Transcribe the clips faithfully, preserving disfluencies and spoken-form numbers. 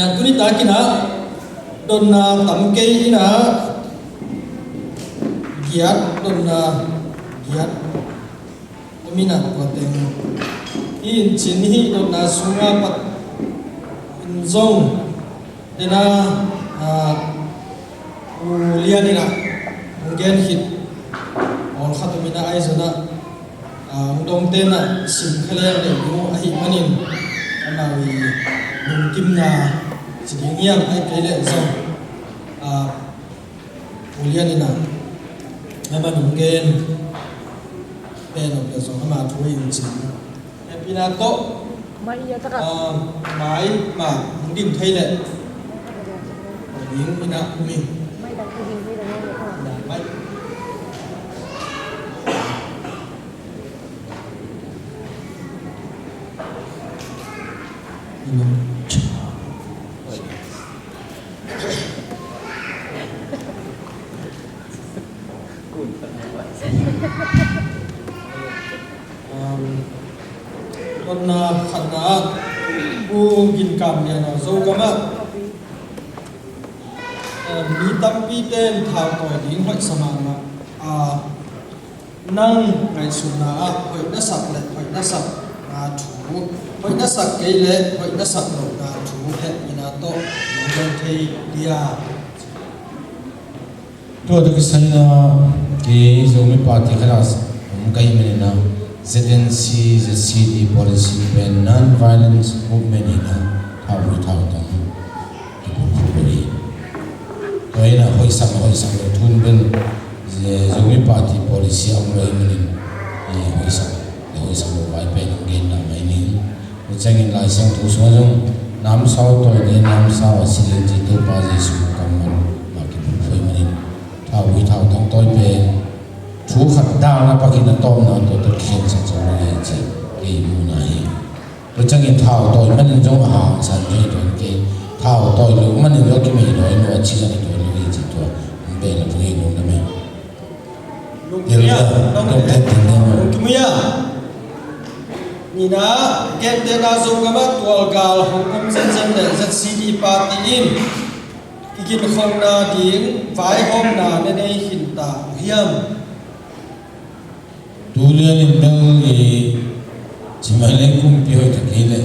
Tuni takin ah dotna tam kei in ah, giat, dotna giat om in ah, tua teng hi in cin, hih dotna sungah pat in zong, den a, ah, Pu Lian in ah hong gen khit pawlkhat om in ah, ahi zongin ah, ah, hong dongte in ah sim kha leng deih ding uh ahih manin, amau i lungkimna ci ding hiam, ahih kei leh zong, ah, Pu Lian in ah amah hong gen pen om leh zong, ama thu in cin. Hehpihna tawh, mai, ah, mai mah hong dim thei leh, ding in ah um ing. Mai. Um, dotna khatna ah, Pu Gin Kam Lian ah, Zogam ah, um, mi tampi ten thau tawi ding hoih sa mahmah a, nang ngaihsutna ah hoih na sak leh hoih na sakna thu, hoih na sak kei leh hoih na sak lohna thu hehpihna tawh na gen thei dia? Tua tawh kisai in ah, kei Zomi Party khat ah om ka hih manin ah, Z N C, Z C D policy pen non-violence movement hi in ah, thau hi thautang hi. Kiphulphul hi. Tua hi in ah hoihsak, hoihsak lo thu in bel, Zomi Party policy a om lo ahih manin, hoihsak, hoihsak lo vai pen hong gen na mai ning. Tua ciangin Lai Siangtho sungah zong, namsau tawi leh namsau a si ding ci Topa Jesu kammal mah kiphulphul ahih manin, thau hi thautang tawi pen thu khat dan a pakin a tawpna tawh tawh kikhensat zo lo hi ci, kei muhna hi. Tua ciangin thau tawi manin zong a hangsan hi tuan kei, thau tawi lo manin zong a kimei dawi lo a ci zong hi tuan lo hi ci tua, hong beh la tung hi lungdam e. Lungkim ia, lungkim ia. Nina, gentehna Zogam ah tualgal hong om zenzen leh Z C D party in kiginkhawmna ding vaihawmna na nei khinta uh hiam? Tu lian in bel i ci mai leng kumpi hoih tak hi leh,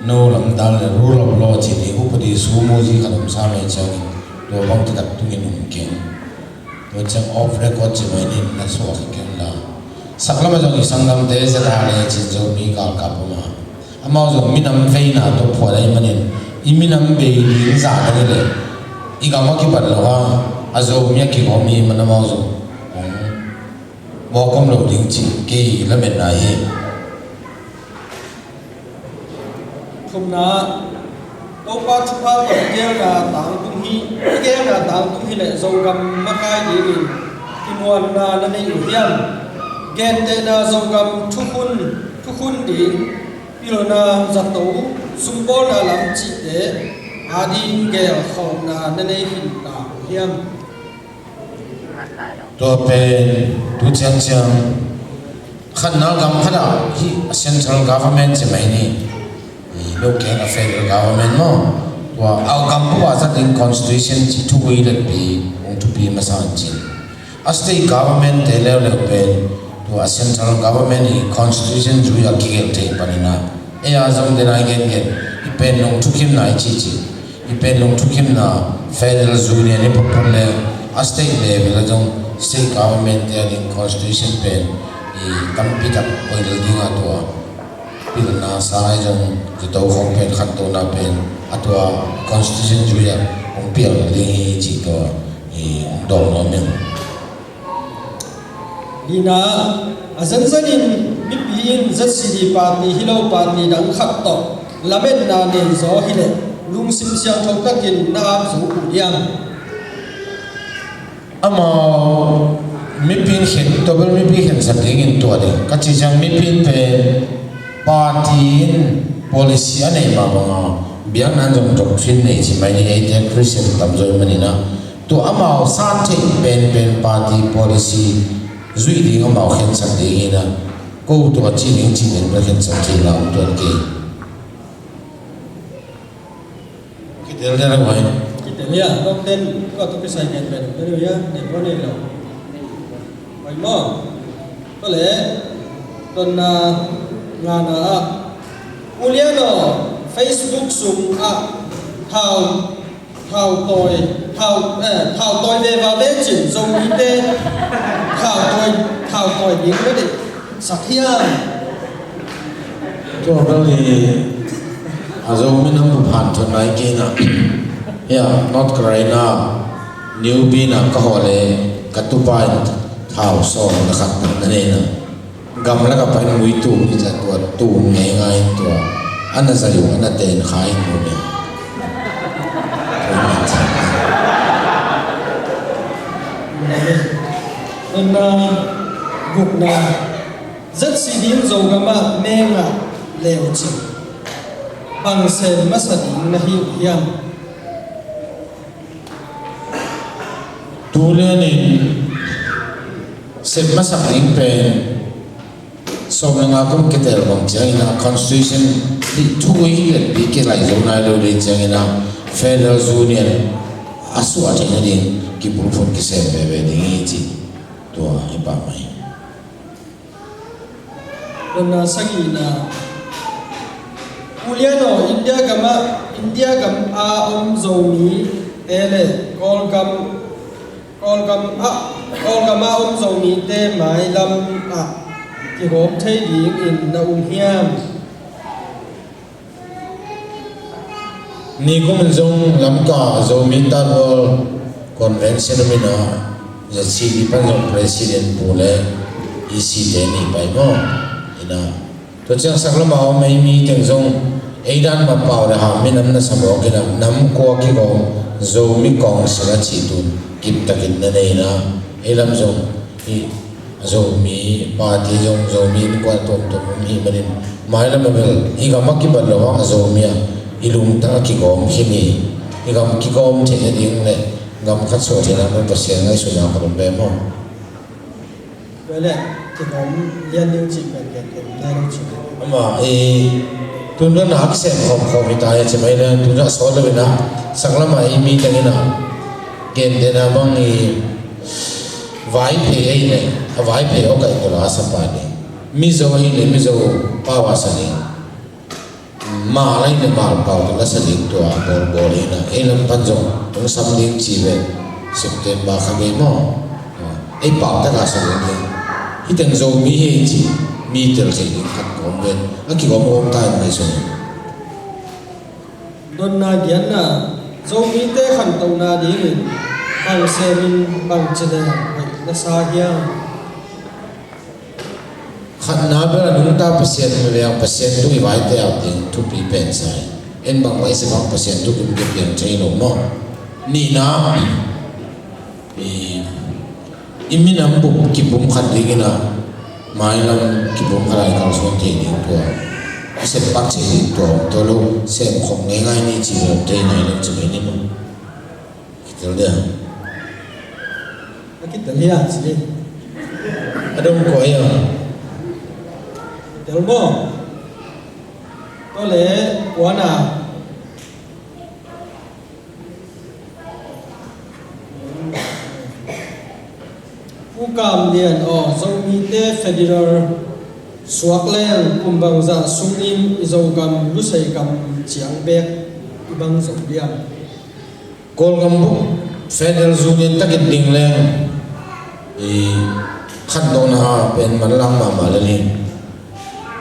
no lam dal leh rule of law ci ding upadi sumu zi khat om sa mai ciangin, tua bang taktak tungin um keng. Tua ciang off record ci mai ning, na suak kha keng la. Saklam ah zong i sanggamte ZRA le Chin Zomi galkap om a, amau zong minam veina tawh phuat ahih manin, i minam bei ding zah dang hi leh, i gam a kibat lo a, a Zomi a kigawm hi man amau zong hong mawk om lo ding cih kei lametna hi. Thumna, Topa thupha tawh i geelna tangtung hi, i geelna tangtung hi leh Zogam makai dingin kimuanna na nei uh hiam? Gentehna Zogam thukhun, thukhun ding, pilna, zato, sumbawlna lam cihte ading geelkhawmna na nei khinta uh hiam? Tua pen tu ciangciang khatna gam khat ah hih a central government ci mai ni. Local a federal government maw, tua a gam bup a zat ding constitution ci thugui letpi hong thupi masa in cin. A state government te leuleu pen tua a central government i constitution zui a kigelh thei panin ah, ei a zong den a i gengen i pen nong thukhimna i cihcih, i pen nong thukhimna federal union i photphot le a state level a zong state government te a ding constitution pen i tampi tak oilel ding a tua pilna sa i zong zato khong pen khantohna pen a tua constitution zui a hong piang ding hi cih tua i hong dawng nuam ing. Lina, a zenzenin mipi in Z C D party hi lo party dang khat tawh lametna nei zaw hi leh lungsim siangtho takin na ap zo uh diam? Amau mipi in khen, tua bel mipi khensat dingin tua ding ka cih ciang mipi in pen party in policy a neih mah banga biakna in zong doctrine nei ci mai ni, eite Christian tamzaw i manin ah. Tua amau san theih penpen party policy zuih ding amau khensat ding hi na, ko tua cih ding cih den bel khensat thei la om tuan kei. Kitel deuh lai. Kitel hia, dong den, ko tu kisai gen ben, ben hia, ne ko ne lo. Pai mo. Ko le, donna ngana ah. Uliano Facebook sung ah. Thau, thau tawi, thau, eh, thau tawi ve va ve cin, Zomite. Thau tawi, thau tawi ding ve dih. Sak hiam. Tua bel hi a Zomi nam bu phan thon lai kei na. Hia, North Carolina, New Bern ah ka hawh le ka tupa in thau sawm na khat na nei na. Gam lak a pain mui tum hi ca tua tum ngeingai tua. A na zai uh, a na ten kha in mu ni. Nana gukna. Zat si ding Zogam ah mengah leucin bang sem masa ding na hi uh hiam? Tu lianin sem masak ding pen sawm le nga kum kitel bang ciangin a constitution hi thu hi letpi kilai zo nai lo ding ciangin a federal union a suah theihna ding kibulphun kisem veve ding hi ci. Tua hi pah mai. Donna sagihna. Uliano, India gam ah, India gam a om Zomi te le Kawlgam, Kawlgam ah, Kawlgam a om Zomi te mailam ah kihawm thei ding in na um hiam? Nikum in zong Lamka Zomi Third World Convention min a ZCD pan zong president pu le E C te ni pai maw? Ina tua ciang sak lama om ei mi teng zong ei dan ma pau le ha minam na sa mawk ina nam kua kigawm Zomi Council a cih tun kiptakin na nei ina ei lam zong hi. Zomi party zong Zomi innkuan tuamtuam om hi manin mailam a bel i gam a kibat lo hang a Zomi a i lungtang a kigawm khin hi. I gam kigawm theihna ding le gam khat suah theihna man Pasian ngaihsutna khat om ve maw? Tua le kigawm lian ding cih pen gen gen lai lo cih. Ama i tun dong na a kisem khawm khawm hi ta hi ci mai le tun dong a sawt lo ina sak lama i mi teng ina gen den a bang i Vaiphei ei le a Vaiphei aw kaih tawh la a sapa ding. Mizo ei le Mizo pau a sa ding. Mal ei le Mal pau tawh la sa ding tua bawlbawl ei na ei lam pan zong hong sam ding ci ve. September kha ngei maw? Ei pau tak a sa ding ding. Hi teng Zomi hi ei ci mi tel thei ding khat kawm ven a kigawm gawm ta in mai sung. Donna giatna. Zomite khantohna dingin bang semin bang ci le hoih na sa hiam? Khatna bel a nungta Pasian mi veng Pasian tung i vaite a ding thupi pen sa hi. En bang vai se bang Pasian tung kim ke piang thei lo maw? Nihna. I, i minam bup kipumkhat dingin a mailam kipumkhat a i kalsuan thei ding tua a sem pak thei ding tua om tua lo sem khawm ngeingai ni ci lo thei nai lo ci mai ni maw? Kitel dia a kitel hia ci a dong kua hia kitel maw? Tua le kuana Pu Kam Lian aw, Zomite federal suak leng kum bangzah sungin i Zogam lusei gam ciang bek i bang zo liam. Kawlgam buk federal union takin ding leng i khantohna pen manlang mahmah lel hi.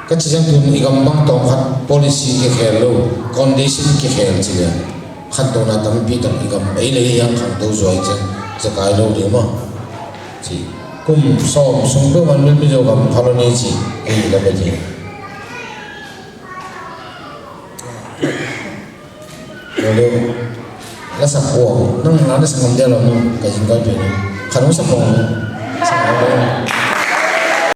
Ka ci ciang tun i gam bang tawm khat policy kikhel lo, condition kikhel ci le khantohna tampi tak i gam ei le ei hang khangto zuai ciang zakai lo ding maw? Ci kum sawm sung peuh man Mizo gam phaloni ci ei la bia ci. Lolo. La sak kuang. Nang na na sak ngam dia lo nang ka jing kai pe. Khanung sak kuang. Sak kuang.